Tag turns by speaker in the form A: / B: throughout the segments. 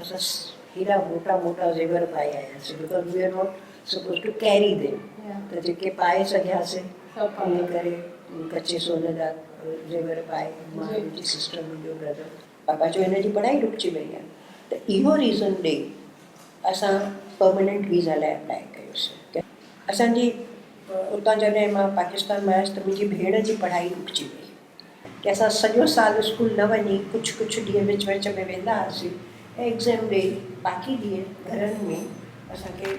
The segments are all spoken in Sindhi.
A: اسان هيڏا موٽا موٽا زيور پائي آياسين because we are not suppose to carry them ته جيڪي پائي سگهياسين ان ڪري ڪچي سون جا زيور پائي مان منهنجي سسٽر منهنجو بردر پاپا چيو هن جي پڙهائي رڪجي وئي آهي ته اهو ريزن ڏئي اسان پرماننٽ ويزا لاء اپلائي ڪيوسين اسان جي اتان جڏهن مان پاڪستان مان آيس ته منهنجي ڀيڻ جي پڙهائي رڪجي وئي. ڪي اسان سڄو سال اسڪول نه وڃي ڪجهه ڪجهه ڏينهن وچ وچ ۾ ويندا هئاسين ۽ ايگزام ڏئي باقي ڏينهن گهرن ۾ اسان کي.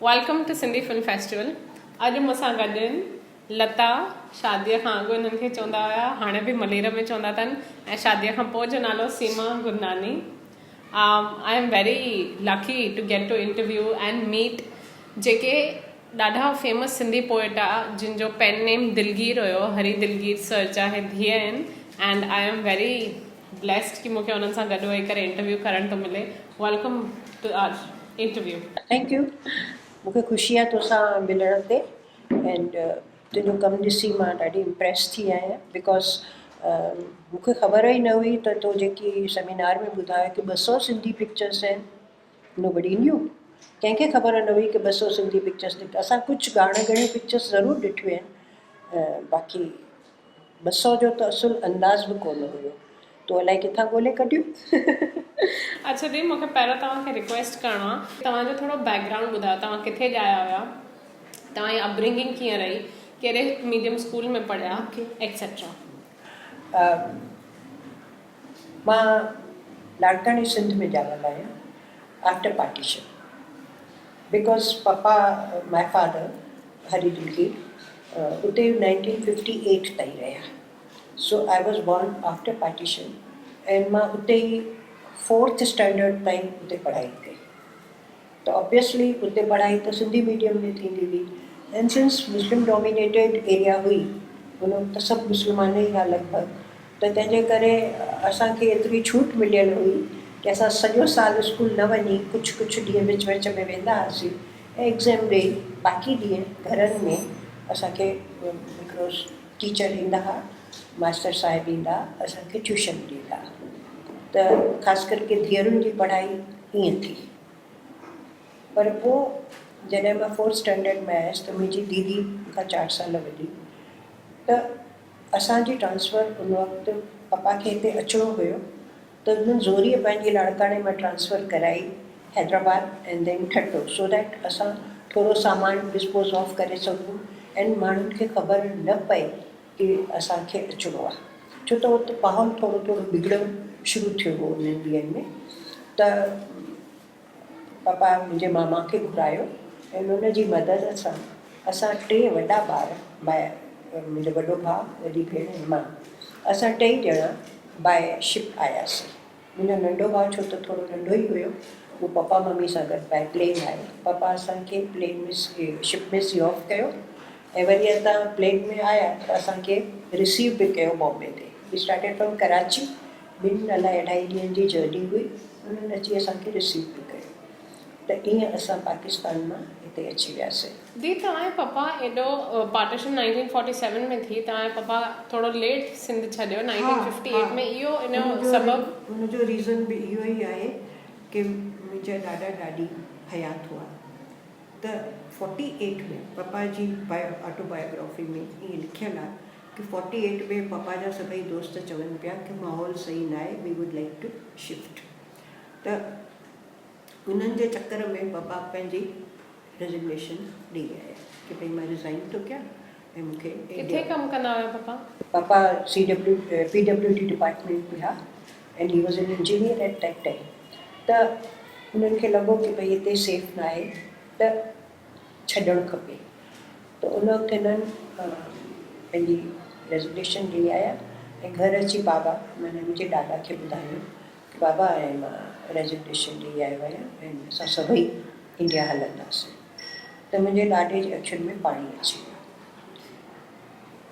B: Welcome to Sindhi film festival اڄ مون سان گڏ آهن لتا، شاديء کان اڳ انهن کي چوندا هيا، هاڻي به ملير ۾ چوندا اٿن ۽ شاديء کان پوء جو نالو Seema Gurnani. I am very lucky to get to interview and meet جيڪي ڏاڍا فيمس سنڌي پوئٽ آ جن جو پين نيم دلگير هيو هري دلگير سر جا هي ڌيء آهن and I am very blessed ڪي مون کي انهن سان گڏ ويهي ڪري انٽرويو ڪرڻ ٿو ملي. Welcome to our interview.
A: Thank you مون کي خوشي آ توسان ملڻ تي. اينڊ تنهنجو ڪم ڏسي مان ڏاڍي امپريس ٿي آهيان because مون کي خبر ئي نه هئي ته تو جيڪي سيمينار ۾ ٻڌايو ڪي 200 سنڌي پڪچرس آهن نو بڊي نيو ڪنهن کي خبر نه هئي ڪي 200 سنڌي پڪچرس نڪتا اسان ڪجهه ڳاڻ ڳڻيون پڪچرس ضرور ڏٺيون آهن باقي 200 جو ته اصل انداز به ڪونه هيو تو الائي ڪٿان ڳولي ڪڍيون.
B: اڇا the مونکي پهريون توهان کي رڪويسٽ ڪرڻو آ توهان جو ٿورو بيڪ گرائونڊ ٻڌايو توهان ڪٿي ڄايا هيا توهان جي اپبرنگنگ ڪيئن رهي ڪهڙي ميڊيم اسڪول ۾ پڙهيا ايڪسيٽرا.
A: مان لاڙڪاڻي سنڌ ۾ ڄاول آهيان after partition because papa my father Hari Dilgir اتي 1958 تائين رهيا so I was born after partition ۽ مان اتي ئي فورٿ اسٽينڊرڊ تائين اتي پڙهائي ڪئي ته آبويسلي اتي پڙهائي ته سنڌي ميڊيم ۾ ٿيندي هئي ۽ سنس مسلم ڊومينيٽيڊ ايريا هئي ان وقت ته سڀ مسلمان ئي هئا لڳ ڀڳ ته تنهن جي ڪري اسان کي ايتري ڇوٽ مليل هئي ڪي اسان سڄو سال اسڪول نه وڃي ڪجهه ڪجهه ڏينهن وچ وچ ۾ ويندا هئاسين ۽ ايگزام ڏئي باقي ڏينهن گهرن ۾ اسان کي هڪڙو ٽيچر ايندا ها، ماستر صاحب ايندا ها، اسان کي ٽيوشن ڏيندا ها ته خاص ڪرڪي ڌيئرن جي پڙهائي ائين ٿي. پر پوء جڏهن مان فورٿ اسٽينڊرڊ ۾ آيس ته منهنجي ديدي مون کان چار سال وڏي ته اسان جي ٽرانسفر ان وقت پپا کي هتي اچڻو هيو ته هنن زوريء پنهنجي لاڙڪاڻي مان ٽرانسفر ڪرائي Hyderabad ۽ then Thatta so that اسان ٿورو سامان ڊسپوز آف ڪري سگهون ۽ ماڻهن کي خبر نه پئي ڪي اسان کي اچڻو آهي ڇو ته اتي ماحول ٿورو ٿورو بگڙڻ شروع ٿيو هو انهن ڏينهن ۾ ته پپا منهنجي ماما کي گهرايو ۽ ان جي مدد سان اسان ٽي وڏا ٻار منهنجو وڏو ڀاء وڏي ڀيڻ ۽ مان اسان ٽئي ڄڻا باء شپ آياسين. منهنجو ننڍو ڀاء ڇو ته ٿورو ننڍو ئي هيو، اهو پپا ممي سان گڏ باء پلين آيو. پپا اسان کي پلين ۾ شپ ۾ سي آف ڪيو ۽ وري اتان پلين ۾ آيا ته اسان کي رسيو به ڪيو بامبي تي. وي اسٽارٽيڊ فرام ڪراچي، ٻن الائي اڍائي ڏينهن جي جرني هئي، انهن اچي اسان کي رسيو به ڪيو. ته ائين اسان پاڪستان مان هتي اچي وياسين.
B: The توهان جي پپا ايڏو پارٽيشن 1947 ۾ ٿي توهان جي پپا ٿورو ليٽ سنڌ ڇڏيو 1958 ۾ اهو ان جو سبب؟
A: ان جو ريزن به اهو ئي آهي ڪي منهنجا ڏاڏا ڏاڏي حيات هئا ته فورٽي ايٽ ۾ پپا جي آٽو بايوگرافي ۾ ائين لکيل آهي ڪي فورٽي ايٽ ۾ پپا جا سڀئي دوست چون پيا ڪي ماحول صحيح ناهي we would like to shift ته انهن جي چڪر ۾ بابا پنهنجي ريزگنيشن ڏئي آيا ڪي ڀئي مان ريزائن ٿو ڪيان ۽ مون کي
B: ڪٿي ڪم ڪندا هيا papa?
A: Papa C W P W D department ۾ ها and he was an engineer at that time ته انهن کي لڳو ڪي ڀئي هتي سيف ناهي ته ڇڏڻ کپي ته ان وقت هنن پنهنجي ريزگنيشن ڏئي آيا ۽ گهر اچي بابا معنيٰ منهنجي ڏاڏا کي ٻڌايو بابا ۽ مان ريزگنيشن ڏئي آيو آهيان ۽ اسان سڀئي انڊيا هلنداسين ته منهنجي ڏاڏي جي اکين ۾ پاڻي اچي ويو.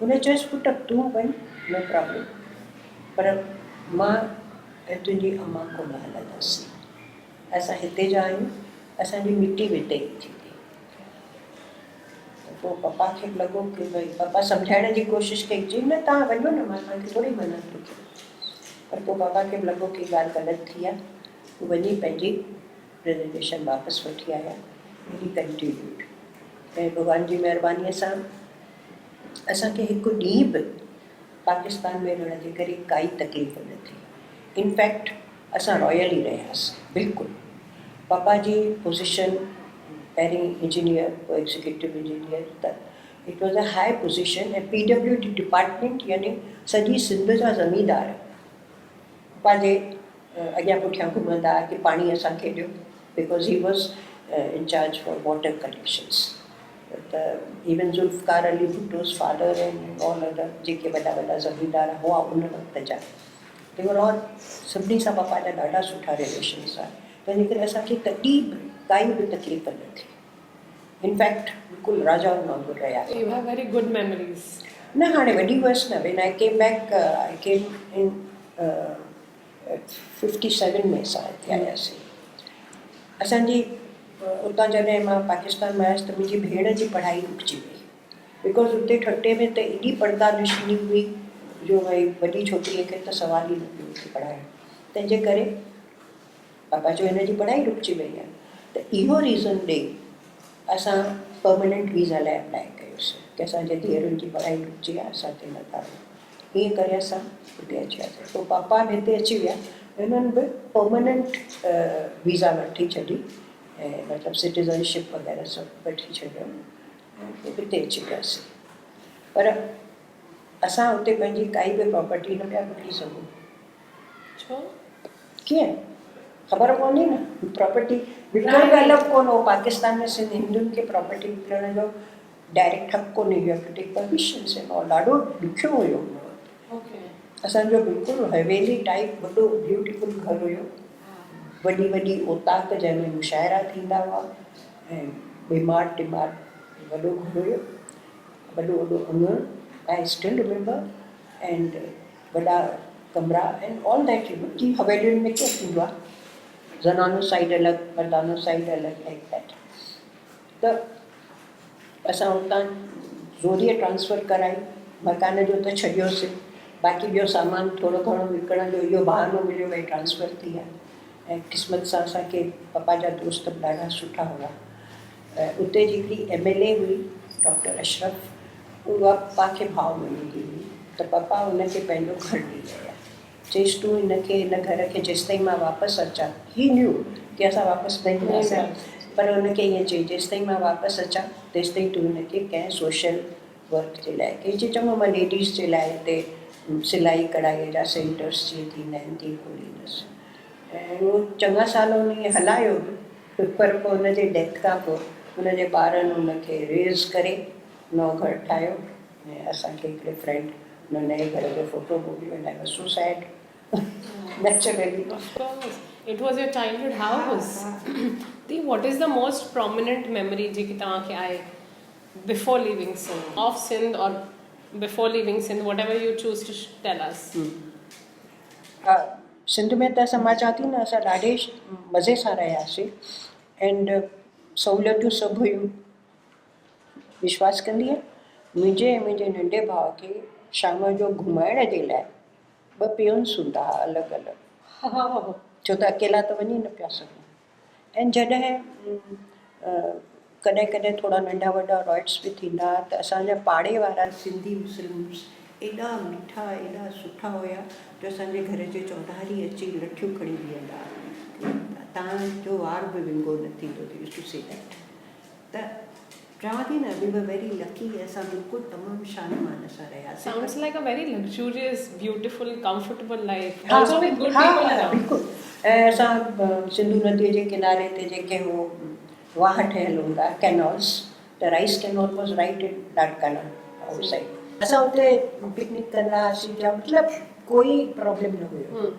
A: هن چيس پٽ تون وڃ نو پرابلم پر مان ۽ تنهنجي امان ڪونه هلنداسين. اسان هتي جا آهيون اسان جي مٽي به اتي ئي ٿيندي. ته پوء پپا کي به لڳو ڪي ڀئي پپا سمجهائڻ جي ڪوشش ڪئي چي نه توهان وڃو نه مان توهان کي ٿوري منع ٿو ڪيان. پر پوء پپا کي به لڳو ڪي ڳالهه غلط ٿي آهي. هو وڃي پنهنجي پريزنٽيشن واپس وٺي آيا ۽ هي ڪنٽينيوڊ ۽ ڀڳوان جي مهربانيء سان اسان کي هڪ ڏينهن به پاڪستان ۾ رهڻ جي ڪري ڪائي تڪليف نه ٿي. انفيڪٽ اسان رائل ئي رهياسين بلڪل. پاپا جي پوزيشن پهرين انجنيئر پوء ايگزيڪيوٽو انجنيئر ته it was a high position ۽ P W D department يعني سڄي سنڌ جا زميندار پاپا جي اڳيان پٺيان گهمندا هئا ڪي پاڻي اسان کي ڏيو because he was in charge for water connections. ته even Zulfikar Ali Bhutto's father and all other جيڪي وڏا وڏا زميندار هئا ان وقت جا the were all سڀني سان پپا جا ڏاڍا سٺا رليشنس هئا تنهنجي ڪري اسان کي ڪڏهن به ڪائي به تڪليف نه ٿي انفيڪٽ بلڪل راجائن وانگر رهياسين.
B: You have very good memories.
A: نه هاڻي وڏي هئس نه when I came back I came in 57 ۾ اسان هتي آياسين. اسان جي اتان جڏهن مان پاڪستان مان آيس ته منهنجي ڀيڻ جي پڙهائي رڪجي وئي because اتي ٺٽي ۾ ته ايڏي پرده نشيني هئي جو ڀئي وڏي ڇوڪريء کي ته سوال ئي نه پيو اٿي پڙهائڻ تنهن جي ڪري پاپا چيو هن جي پڙهائي رڪجي وئي آهي ته اهو ريزن ڏئي اسان پرماننٽ ويزا لاء اپلائي ڪيوسين ڪي اسان جي ڌيئرن جي پڙهائي رڪجي آهي اسان هتي نٿا رهون ائين ڪري اسان هتي اچي وياسين. پوء پاپا به هتي اچي ويا. هنن به پرماننٽ ويزا وٺي ڇڏي ۽ مطلب سٽيزن شپ وغيره سڀ وٺي ڇڏيائون ۽ پوء هتي اچي وياسين. پر اسان اتي پنهنجي ڪائي به پراپرٽي نه پيا وڪڻي سگهون.
B: ڇو؟
A: ڪيئن؟ خبر پوندي نه. پراپرٽي وڪڻڻ به الائو ڪونه هو. پاڪستان ۾ سنڌ هندن کي پراپرٽي وڪڻڻ جو ڊائريڪٽ حق ڪونهي you have to take permissions and all ڏاڍو ڏکيو هيو ان وقت اسان جو بلڪل حويلي ٽائيپ وڏو بيوٽيفل گهر هيو وڏي وڏي اوطاق جنهن ۾ مشاعرا ٿيندا هئا ۽ ٻيماڙ ٽيماڙ وڏو گهر هيو وڏو وڏو اڱڻ I still remember and وڏا ڪمرا and all that you know جي حويلين ۾ ڪيئن ٿيندو آهي زنانو سائيڊ الڳ مردانو سائيڊ الڳ لائڪ that ته اسان اتان زوريء ٽرانسفر ڪرائي مڪان جو ته ڇڏيوسين، باقي ٻيو سامان ٿورو گهڻو وڪڻڻ جو اهو بهانو مليو ڀئي ٽرانسفر ٿي آ ۽ قسمت سان اسان کي پپا جا دوست به ڏاڍا سٺا هئا. اتي جي هڪڙي ايم ايل اي هئي ڊاڪٽر اشرف اها پپا کي ڀاء مڃيندي هئي ته پپا ان کي پنهنجو گهر ڏئي آيا. چيس تون هن کي هن گهر کي جيستائين مان واپس اچان، He knew ڪي اسان واپس نه اينداسين پر هن کي ائين چئي جيستائين مان واپس اچان تيستائين تون هن کي ڪنهن سوشل ورڪ جي لاء ڪنهن چي چڱو مان ليڊيز جي لاء هتي سلائي ڪڙهائي جا سينٽرس جيئن ٿيندا آهن تيئن کوليندس ۽ اهو چڱا سال هن ائين هلايو به پر پوء هن جي ڊيٿ کان پوء هن جي ٻارن هن کي ريز ڪري نئون گهر ٺاهيو ۽ اسان کي هڪڙي فرينڊ ان نئين گهر جو فوٽو موڪليو and I was so sad naturally.
B: Of course it was your childhood house. The what is the most prominent memory جيڪي توهان کي آهي before leaving Sindh of Sindh or before leaving Sindh whatever you choose to tell us.
A: ها سنڌ ۾ ته اسان مان چوان ٿي نه اسان ڏاڍي مزي سان رهياسين اينڊ سهولتون سڀ هيون. وشواس ڪندينء؟ منهنجي ۽ منهنجي ننڍي ڀاء کي شام جو گهمائڻ جي لاء ٻه پيونس هوندا ها الڳ الڳ. ڇو ته اڪيلا ته وڃي نه پيا سگهون. ۽ جڏهن ڪڏهن ڪڏهن ٿورا ننڍا وڏا رائٽس به ٿيندا ها ته اسان جا پاڙي وارا سنڌي مسلمس ايڏا مٺا ايڏا سٺا هيا جو اسان جي گهر جي چوڌاري اچي لٺيون کڻي بيهندا ها. تان جو وار به ونگو نه ٿيندو they used to say that. ته چوان ٿي نه وي ور ويري لڪي اسان بلڪل تمام شان مان سان رهياسين.
B: Sounds like a very luxurious beautiful comfortable life
A: ها
B: آلسو وٿ گڊ
A: ها
B: پيپل اراؤنڊ.
A: بلڪل ۽ اسان سنڌو ندي جي ڪناري تي جيڪي هو واهه ٺهيل هوندا ڪينالز ته rice canal was right in Larkana outside. اسان اتي پڪنڪ ڪندا هئاسين يا مطلب ڪوئي پرابلم نه هيو.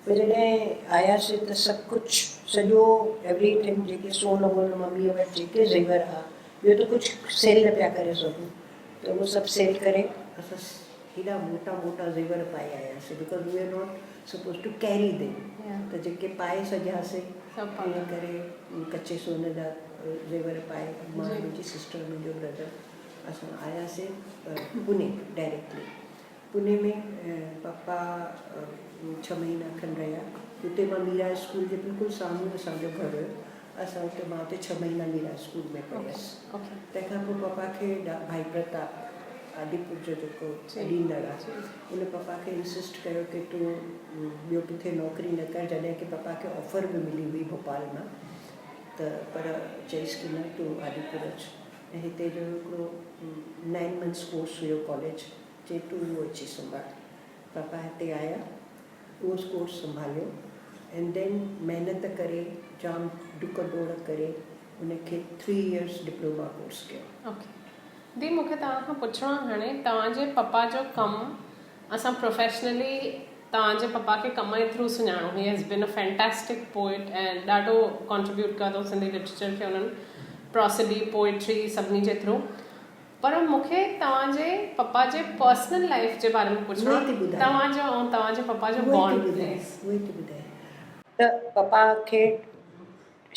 A: پوء جڏهن آياسين ته سڀ ڪجهه سڄو ايوري ٿنگ جيڪي سون وون مميء وٽ جيڪي زيور ها ٻيو ته ڪجهه سيل نه پيا ڪري سگهون ته اهو سڀ سيل ڪري اسان هيڏا موٽا موٽا زيور پائي آياسين because we are not suppose to carry them ته جيڪي پائي سگهياسين ائين ڪري ڪچي سون جا زيور پائي مان منهنجي سسٽر منهنجو برادر اسان آياسين پوني ڊائريڪٽلي پوني ۾ پپا ڇهه مهينا کن رهيا اتي مان ميرا اسڪول جي بلڪل سامهون اسان جو گهر هيو اسان اتي مان اتي ڇهه مهينا ميرا اسڪول ۾ پڙهيس تنهن کان پوء پپا کي ڀائي پرتاپ آديپور جو جيڪو ڏيندڙ آهي ان پپا کي انسسٽ ڪيو ڪي تون ٻيو ڪٿي نوڪري نه ڪر جڏهن ڪي پپا کي آفر به ملي هئي ڀوپال مان ته پر چيس ڪي نه تون آديپور اچ ۽ هتي جو هڪڙو نائن منٿس ڪورس هيو ڪاليج چي تون اهو اچي سنڀال پپا هتي آيا اهو ڪورس سنڀاليو اينڊ then محنت ڪري جام ڊڪ ڊوڙ ڪري ان کي ٿري ايئرس ڊپلوما ڪورس ڪيو.
B: اوڪي the مون کي توهان کان پڇڻو آهي هاڻي توهان جي پپا جو ڪم اسان پروفيشنلي توهان جي پپا کي ڪم جي ٿرو سڃاڻو he has been a fantastic poet ۽ ڏاڍو ڪنٽريبيوٽ ڪيو اٿئون سنڌي لٽريچر کي انهن پراسڊي پوئٽري سڀني جي ٿرو پر مون کي توهان جي پپا جي پرسنل لائيف جي باري ۾ پڇڻو آهي توهان جو ۽ توهان جي پپا جو بانڊ پليز.
A: ته پپا کي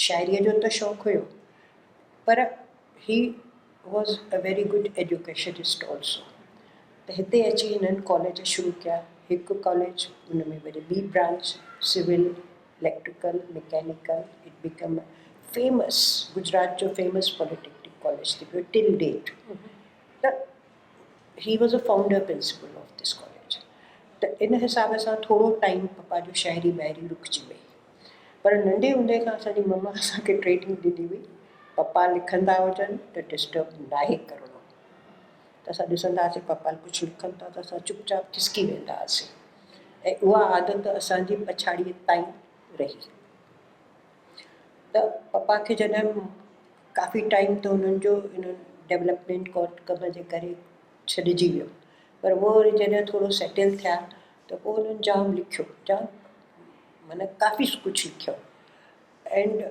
A: شاعريء جو ته شوق هيو پر he was a very good educationist also ته هتي اچي هنن ڪاليج شروع ڪيا هڪ ڪاليج ان ۾ وري ٻي branch civil electrical mechanical it become famous Gujarat جو فيمس پوليٽيڪنڪ ڪاليج ٿي پيو ٽل ڊيٽ ته he was a founder principal of this college ته ان حساب سان ٿورو ٽائيم پپا جو شاعري ٻاعري رڪجي وئي پر ننڍي هوندي کان اسان جي مما اسان کي ٽريننگ ڏني هئي پپا لکندا هجن ته ڊسٽرب ناهي ڪرڻو ته اسان ڏسندا هئاسين پپا ڪجهه لکن ٿا ته اسان چپ چاپ کسڪي ويندا هئاسين ۽ اها عادت اسان جي پڇاڙيء تائين رهي ته پپا کي جڏهن ڪافي ٽائيم ته انهن جو انهن ڊولپمينٽ ڪم جي ڪري ڇڏجي ويو پر اهو وري جڏهن ٿورو سيٽل ٿيا ته پوء انهن جام لکيو جام معنيٰ ڪافي ڪجهه لکيو اينڊ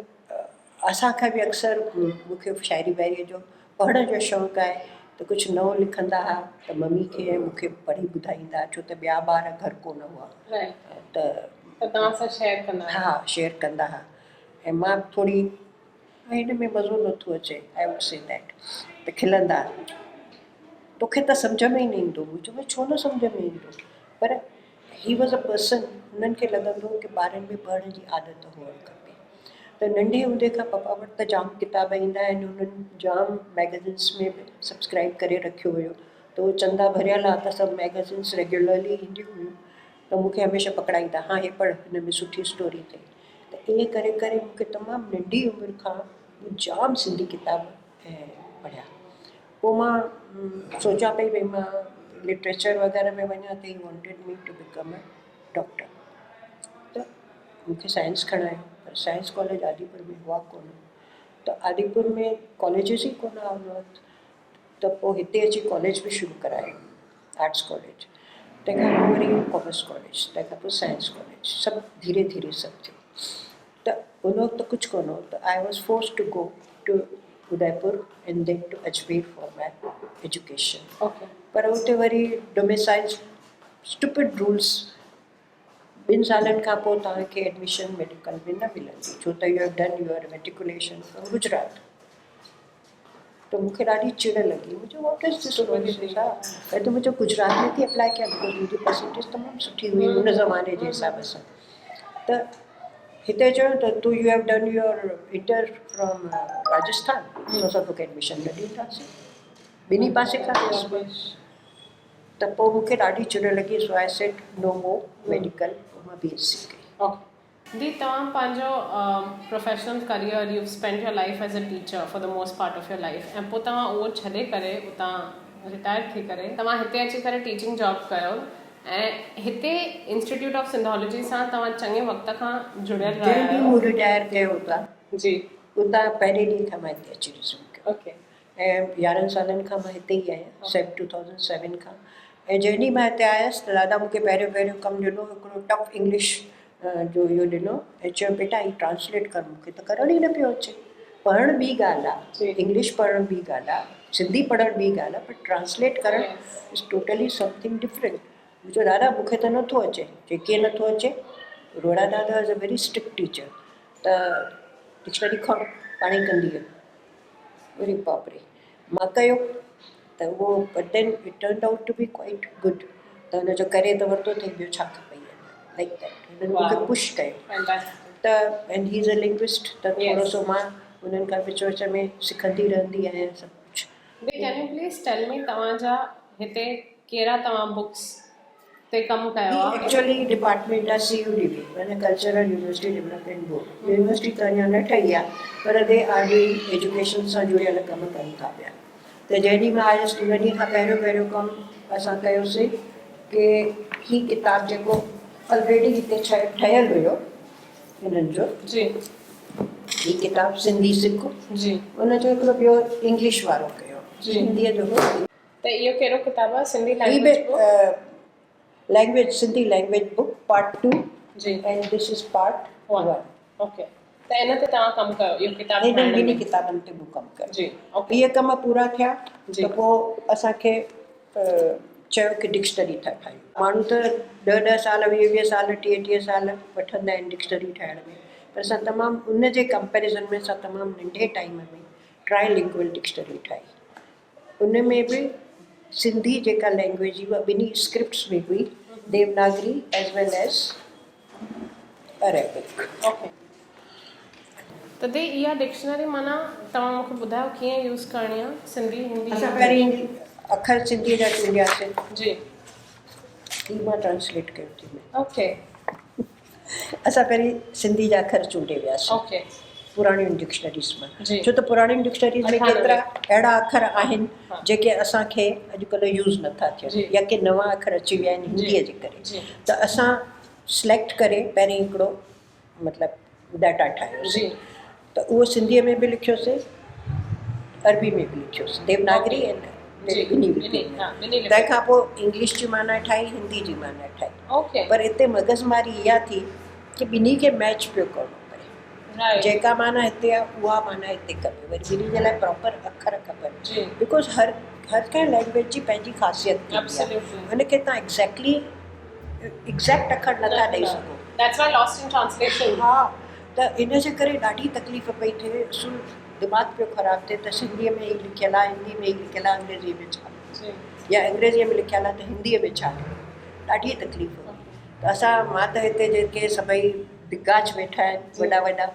A: اسان کان به اڪثر مون کي شاعري وائري جو پڙهڻ جو شوق آهي ته ڪجهه نئون لکندا هئا ته ممي کي ۽ مون کي پڙهي ٻڌائيندا ڇو ته ٻيا ٻار گهر ڪونه هئا ته
B: توهان سان شيئر ڪندا
A: ها شيئر ڪندا هئا ۽ مان ٿوري هن ۾ مزو نٿو اچي I would C that ته کلندا توکي ته سمجهه ۾ ئي نه ايندو مون چيو ڇو نه سمجهه ۾ ايندو پر هي واز ا پرسن هنن کي لڳندو هو ڪي ٻارن ۾ پڙهڻ جي عادت هئڻ کپي ته ننڍي هوندي کان پپا وٽ ته جام ڪتاب ايندا آهن هنن جام ميگزينس ۾ به سبسڪرائب ڪري رکيو هيو ته اهو چندا ڀريل ها ته سڀ ميگزينس ريگيولرلي اينديون هيون ته مون کي هميشه پڪڙائيندا ها هي پڙهه هن ۾ سٺي اسٽوري اٿئي ته ائين ڪري ڪري مون کي تمام ننڍي عمر کان مون جام سنڌي ڪتاب پڙهيا پوء مان سوچيان پئي ڀئي مان لٽريچر وغيره ۾ وڃان ته he wanted me to become a doctor ته مون کي سائنس کڻايو پر سائنس ڪاليج آديپور ۾ هئا ڪونه ته آديپور ۾ ڪاليجز ئي ڪونه هئا ان وقت ته پوء هتي اچي ڪاليج به شروع ڪرايو آرٽس ڪاليج تنهن کان پوء وري ڪامرس ڪاليج تنهن کان پوء سائنس ڪاليج سڀ ڌيري ڌيري سڀ ٿيو ته ان وقت ڪجهه ڪونه هو ته I was forced to go to Udaipur and then to Ajmer for my education پر اتي وري ڊوميسائل اسٽوپڊ رولس ٻن سالن کان پوء توهان کي ايڊميشن ميڊيڪل ۾ نه ملندي ڇو ته you have done your matriculation from Gujarat ته مون کي ڏاڍي چڙ لڳي مون چيو what is this nonsense ها ۽ ته مون چيو گجرات ۾ ٿي اپلائي ڪيان because منهنجي پرسنٽيج تمام سٺي هئي ان زماني جي حساب سان ته هتي چيو ته تو you have done your inter from Rajasthan سو اسان توکي ايڊميشن نه ڏينداسين ٻنهي پاسي کان ريسپانس ته پوء مون کي ڏاڍي چڙ لڳي so I said no more medical پوء مان بي ايس سي ڪئي.
B: The توهان پنهنجو professional career you spend your life as a teacher for the most part of your life ۽ پوء توهان اهو ڇڏي ڪري اتان رٽائر ٿي ڪري توهان هتي اچي ڪري ٽيچنگ جاب ڪيو ۽ هتي انسٽيٽيوٽ آف سنڌالاجي سان توهان چڱي وقت کان جڙيل رهيا
A: جنهن ڏينهن
B: آهيو.
A: مون رٽائر ڪيو اتان
B: جي.
A: اتان پهرين ڏينهن کان مان هتي اچي ريزيوم ڪيو.
B: اوڪي.
A: ۽ 11 سالن کان مان هتي ئي آهيان سيپ 2007 کان ۽ جنهن ڏينهن مان هتي آيس ته دادا مون کي پهريون پهريون ڪم ڏنو هڪڙو ٽف انگلش جو اهو ڏنو ۽ چيو بيٽا هي ٽرانسليٽ ڪر مون کي ته ڪرڻ ئي نه پيو اچي پڙهڻ ٻي ڳالهه آهي انگلش پڙهڻ ٻي ڳالهه آهي سنڌي پڙهڻ ٻي ڳالهه آهي پر ٽرانسليٽ ڪرڻ از ٽوٽلي سمٿنگ ڊفرنٽ مون چيو دادا مون کي ته نٿو اچي چي ڪيئن نٿو اچي روهڙا دادا از a very strict teacher. ته ڊڪشنري کڻ پاڻ ئي ڪندينءَ. اري باپ ري! مان ڪيو ته اهو but then it turned out to be quite good. ته هن جو ڪري ته ورتو اٿئي، ٻيو ڇا کپئي اڃا، لائيڪ that. هنن مون کي پش ڪيو ته and he is a linguist ته ٿورو سو مان انهن کان وچ وچ ۾ سکندي رهندي آهيان سڀ ڪجهه.
B: The can you please tell me توهان جا هتي ڪهڙا توهان بڪس تي ڪم ڪيو
A: هي
B: آ؟
A: ايڪچوئلي ڊپارٽمينٽ آ سي يو ڊي بي معنيٰ cultural university development board. University ته اڃا نه ٺهي آ پر they are doing education سان جڙيل ڪم ڪن ٿا پيا ته جنهن ڏينهن مان آيس ان ڏينهن کان پهريون پهريون ڪم اسان ڪيوسي ڪي هي ڪتاب جيڪو الريڊي هتي ٺهيل هيو انهن جو
B: جي.
A: هي ڪتاب سنڌي سک
B: جي.
A: ان جو هڪڙو ٻيو انگلش وارو ڪيو
B: جي.
A: هنديء جو هو.
B: ته اهو ڪهڙو ڪتاب آهي سنڌي
A: هي
B: لينگويج
A: به
B: book?
A: Language Sindhi language book part two
B: جي.
A: And this is part
B: 1.
A: 1.
B: Okay ته ان تي توهان ڪم ڪيو اهو ڪتاب
A: هنن
B: ٺاهڻ
A: ٻنهي
B: ۾.
A: ڪتابن تي مون ڪم ڪيو.
B: جي اوڪي.
A: اهي ڪم پورا ٿيا
B: جي.
A: ته پوء اسان کي چيو ڪي ڊڪشنري ٿا ٺاهيون. ماڻهو ته ڏهه ڏهه سال ويهه ويهه سال ٽيهه ٽيهه سال وٺندا آهن ڊڪشنري ٺاهڻ ۾ پر اسان تمام ان جي ڪمپيريزن ۾ اسان تمام ننڍي ٽائيم ۾ ٽرائي لنگوئل ڊڪشنري ٺاهي. ان ۾ به سنڌي جيڪا لينگويج هئي اها ٻنهي اسڪرپٽس ۾ هئي، Devanagari as well as Arabic.
B: Okay ته the اها ڊڪشنري معنيٰ توهان مون کي ٻڌايو ڪيئن يوز ڪرڻي آ سنڌي هندي
A: اسان پهرين اکر سنڌي جا چونڊياسين.
B: جي.
A: هي مان ٽرانسليٽ ڪيو ٿي مين.
B: اوڪي.
A: اسان پهرين سنڌي جا اکر چونڊي وياسين.
B: اوڪي.
A: پراڻين ڊڪشنريز مان.
B: جي.
A: ڇو ته پراڻين ڊڪشنريز ۾ ڪيترا اهڙا اکر آهن جيڪي اسان کي اڄڪلهه يوز نٿا ٿين يا ڪي نوان اکر اچي ويا آهن هنديء جي ڪري ته اسان سليڪٽ ڪري پهرين هڪڙو مطلب ڊيٽا ٺاهيوسين ته اهو سنڌيء ۾ به لکيوسين عربي ۾ به لکيوسين ديوناگري ۽ ٻنهي لپين ۾ تنهن کان پوء انگلش جي معنيٰ ٺاهي هندي جي معنيٰ ٺاهي پر هتي مغز ماري اها ٿي ڪي ٻنهي کي ميچ پيو ڪرڻو پئي جيڪا معنيٰ هتي آهي اها معنيٰ هتي کپي وري ٻنهي جي لاء پراپر اکر کپن because هر هر ڪنهن لينگويج جي پنهنجي خاصيت ٿيندي آهي ان کي توهان ايگزيڪٽلي ايگزيڪٽ اکر نٿا ڏئي سگهو.
B: That's why lost in translation.
A: ها ته ان جي ڪري ڏاڍي تڪليف پئي ٿئي سو دماغ پيو خراب ٿئي ته سنڌيء ۾ هي لکيل آهي هندي ۾ هي لکيل آهي انگريزيء ۾ ڇا لکيو يا انگريزيء ۾ لکيل آهي ته هنديء ۾ ڇا لکيو ڏاڍي تڪليف هئي ته اسان مان ته هتي جيڪي سڀئي دگاچ ويٺا آهن وڏا وڏا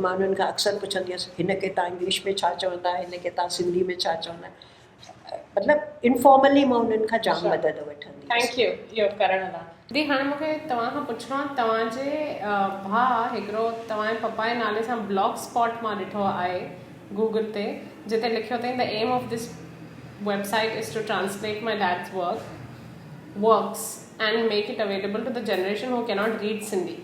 A: مان انهن کان اڪثر پڇندي هيس هن کي توهان انگلش ۾ ڇا چوندا هن کي توهان سنڌي ۾ ڇا چوندا مطلب انفارملي مان انهن کان جام مدد وٺندي هيس.
B: Thank you اهو ڪرڻ لاء. The هاڻي مون کي توهان کان پڇڻو آهي توهان جي ڀاء هڪڙو توهان جي پپا جي نالي سان بلاگ اسپاٽ مان ڏٺو آهي گوگل تي جتي لکيو اٿائين the aim of this website is to translate my dad's work works and make it available to the generation who cannot read Sindhi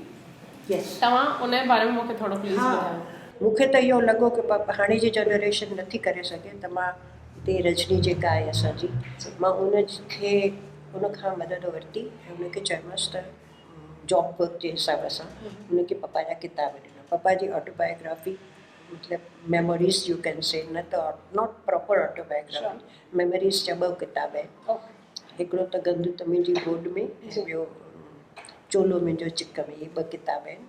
B: توهان ان جي باري ۾ مون کي ٿورو پليز ٻڌايو.
A: مون کي ته اهو لڳو ڪي هاڻي جي جنريشن نٿي ڪري سگهي ته مان هتي رجني جيڪا آهي اسان جي مان ان کي ان کان مدد ورتي ۽ ان کي چيومانس ته جاب ورڪ جي حساب سان ان کي پپا جا ڪتاب ڏنا پپا جي آٽوبايوگرافي مطلب ميموريز يو ڪين سي نه ته not proper autobiography memories جا ٻه ڪتاب آهن هڪڙو ته گند ته منهنجي گوڏ ۾ ۽ ٻيو چولو منهنجو چڪ ۾ اهي ٻه ڪتاب آهن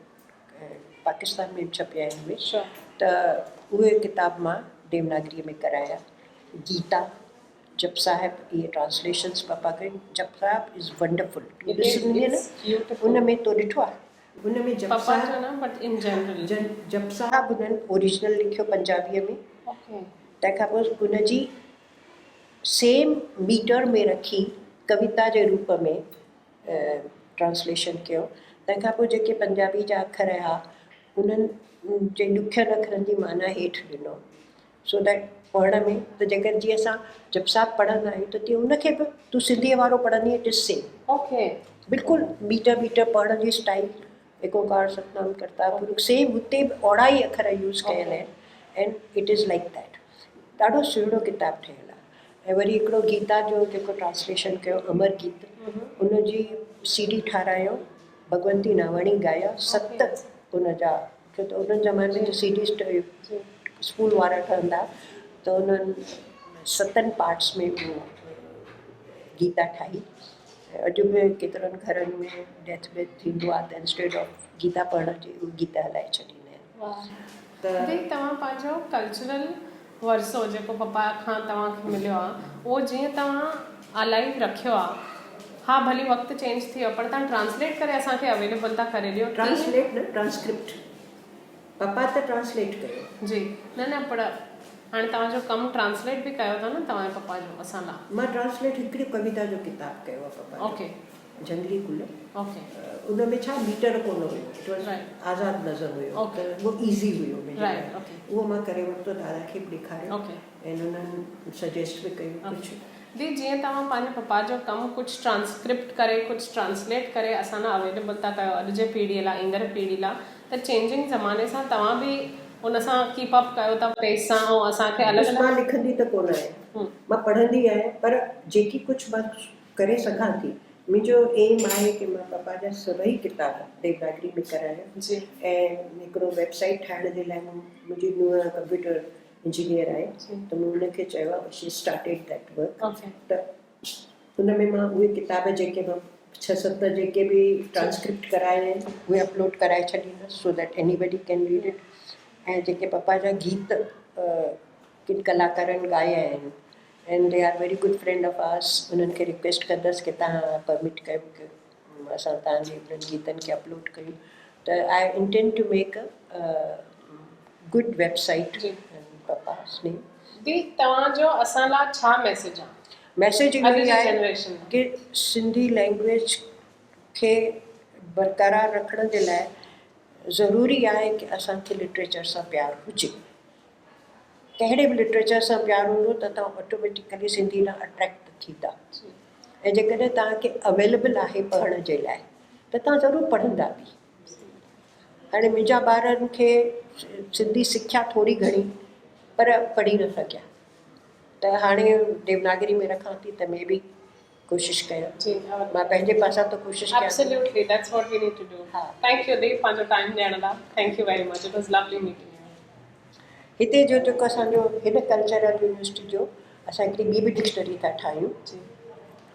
A: پاڪستان ۾ به ڇپيا آهن اهي ته اهي ڪتاب مان ديوناگريء ۾ ڪرايا گيتا جپ صاحب اهي ٽرانسليشنس پاپا ڪيون جپ صاحب از ونڊرفل تون ڏسندينء نه ان ۾ تو ڏٺو آهي ان ۾ جپ صاحب جپ صاحب انهن اوريجنل لکيو پنجابيء ۾ تنهن کان پوء ان جي سيم ميٽر ۾ رکي ڪويتا جي روپ ۾ ٽرانسليشن ڪيو. تنهن کان پوء جيڪي پنجابي جا اکر هيا انهن جي ڏکين اکرن جي معنيٰ هيٺ ڏنو سو that پڙهڻ ۾ ته جيڪر جيئن اسان جپ صاحب پڙهندا آهيون ته تيئن ان کي به تون سنڌيء وارو پڙهندينء it is same.
B: Okay.
A: بلڪل ميٽر ميٽر پڙهڻ جي اسٽائل ايڪ اونڪار ستنام ڪرتا پرک سيم هتي به اوڙا ئي اکر يوز ڪيل آهن and it is like that ڏاڍو سهڻو ڪتاب ٺهيل آهي ۽ وري هڪڙو گيتا جو جيڪو ٽرانسليشن ڪيو امر گيت ان جي سي ڊي ٺارايو ڀڳونتي ناواڻي ڳايا ست ان جا ڇو ته انهن زماني ۾ سي ڊيز اسڪول وارا ٺهندا ته انهن ستن پارٽس ۾ اهو گيتا ٺاهي ۽ اڄ به ڪيترن گهرن ۾ ڊيٿ ويٿ ٿيندو آهي ته انسٽيڊ آف گيتا پڙهڻ جي اهي گيتا هلائي ڇڏيندا آهن. ته.
B: The توهان پنهنجو ڪلچرل ورثو جيڪو پپا کان توهان کي مليو آ اهو جيئن توهان الائيو رکيو آ ها ڀلي وقت چينج ٿي ويو پر توهان ٽرانسليٽ ڪري اسان کي اويليبل ٿا ڪري ڏيو تيئن.
A: ٽرانسليٽ نه ٽرانسڪرپٽ پپا ته ٽرانسليٽ ڪيو.
B: جي نه نه پر هاڻي توهان جو ڪم ٽرانسليٽ به ڪيو ٿا نه توهان جي پپا جو اسان لا.
A: مان ٽرانسليٽ هڪڙي ڪويتا جو ڪتاب ڪيو آ پپا جو
B: اوڪي.
A: جهنگلي گل
B: اوڪي.
A: ان ۾ ڇا ميٽر ڪونه هيو it was آزاد نظم هيو
B: اوڪي.
A: ته اهو ايزي هيو منهنجي لاء
B: رائيٽ اوڪي.
A: اهو مان ڪري ورتو دادا کي به ڏيکاريو
B: اوڪي.
A: ۽ انهن سجيسٽ به ڪيو ڪجهه.
B: The جيئن توهان پنهنجي پپا جو ڪم ڪجهه ٽرانسڪرپٽ ڪري ڪجهه ٽرانسليٽ ڪري اسان لا اويليبل ٿا ڪيو اڄ جي پيڙهي لا ايندڙ پيڙهي لا ته چينجنگ زماني سان توهان به ان سان ڪيپ اپ ڪيو ٿا پيس سان ۽ اسان کي الڳ
A: ڏس
B: الڳ.
A: مان لکندي ته ڪونه آهيان مان پڙهندي آهيان پر جيڪي ڪجهه مان ڪري سگهان ٿي منهنجو ايم آهي ڪي مان پپا جا سڀئي ڪتاب ديوناگري ۾ ڪرايان
B: جي.
A: ۽ هڪڙو ويب سائيٽ ٺاهڻ جي لاء مون منهنجي نونهن ڪمپيوٽر انجنيئر آهي ته مون ان کي چيو آهي شي اسٽارٽيڊ that work ته ان ۾ مان اهي ڪتاب جيڪي مان ڇهه ست جيڪي به ٽرانسڪرپٽ ڪرايا آهن اهي اپلوڊ ڪرائي ڇڏيندس so that anybody can read it ۽ جيڪي پپا جا گيت ڪن ڪلاڪارن ڳايا آهن and they are very good friend of ours انهن کي رڪويسٽ ڪندس ڪي توهان پرمٽ ڪيو ڪي اسان توهان جي انهن گيتن کي اپلوڊ ڪيون ته I intend to make a good website papa's name.
B: The توهان جو اسان لا ڇا ميسيج آ؟
A: ميسيج اهو ئي آهي ڪي سنڌي لينگويج کي برقرار رکڻ جي لاء ضروري آهي ڪي اسان کي لٽريچر سان پيار هجي. ڪهڙي به لٽريچر سان پيار هوندو ته توهان آٽوميٽيڪلي سنڌي ڏانهن اٽريڪٽ ٿيندا ۽ جيڪڏهن توهان کي اويليبل آهي پڙهڻ جي لاء ته توهان ضرور پڙهندا به. هاڻي منهنجا ٻارن کي سنڌي سکيا ٿوري گهڻي پر پڙهي نه سگهيا ته هاڻي ديوناگري ۾ رکان ٿي ته مي بي ڪوشش ڪيان مان پنهنجي پاسان ته ڪوشش ڪيان ٿي.
B: Absolutely that's what we need to do. Thank you the پنهنجو ٽائيم ڏيڻ لاء thank you very much it was lovely meeting you.
A: هتي جو جيڪو اسان جو هن ڪلچرل يونيورسٽي جو اسان هڪڙي ٻي به ڊڪشنري ٿا ٺاهيون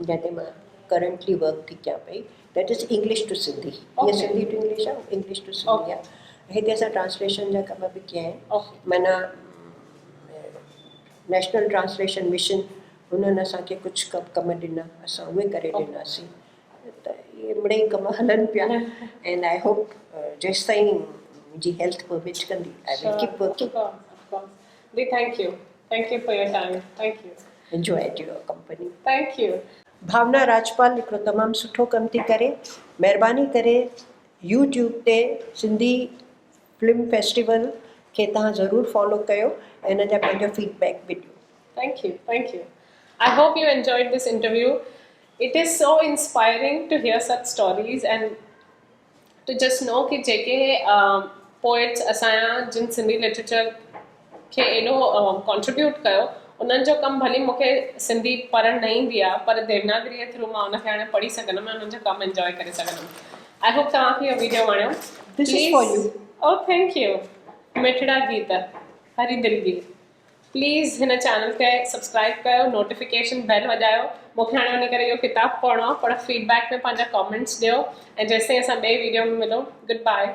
A: جنهن تي مان ڪرنٽلي ورڪ ٿي ڪيان پئي that is English to Sindhi هيء سنڌي ٽو انگلش آهي انگلش ٽو سنڌي آهي هتي اسان ٽرانسليشن جا ڪم به ڪيا آهن معنيٰ نيشنل ٽرانسليشن مشن انهن اسان کي ڪجهه ڪم ڏنا اسان اهي ڪري ڏناسين ته اهي مڙئي ڪم هلن پيا اينڊ I hope جيستائين منهنجي هيلٿ پرمٽ ڪندي I will keep working.
B: The thank you thank you for your time thank you.
A: Enjoyed your company.
B: Thank you.
A: Bhavna Rajpal هڪڙو تمام سٺو ڪم ٿي ڪري مهرباني ڪري يوٽيوب تي سنڌي فلم فيسٽيول کي توهان ضرور فالو ڪيو ۽ ان جا پنهنجو فيڊ بيڪ به ڏيو.
B: Thank you thank you I hope you enjoyed this interview it is so inspiring to hear such stories and to just know ڪي جيڪي پوئٽس اسان جا جن سنڌي لٽريچر کي ايڏو ڪنٽريبيوٽ ڪيو انهن جو ڪم ڀلي مون کي سنڌي پڙهڻ نه ايندي آهي پر ديوناگري جي ٿرو مان ان کي هاڻي پڙهي سگهندم ۽ انهن جو ڪم انجوائي ڪري سگهندم I hope توهان کي اهو ويڊيو وڻيو
A: This is for you.
B: Oh thank you مٺڙا گيت هري دلگير پليز هن چينل کي سبسڪرائب ڪيو نوٽيفڪيشن بيل وڄايو مون کي هاڻي وڃي ڪري اهو ڪتاب پڙهڻو آهي پر فيڊ بيڪ ۾ پنهنجا ڪامينٽس ڏيو ۽ جيستائين اسان ٻئي ويڊيو ۾ ملون گڊ باء.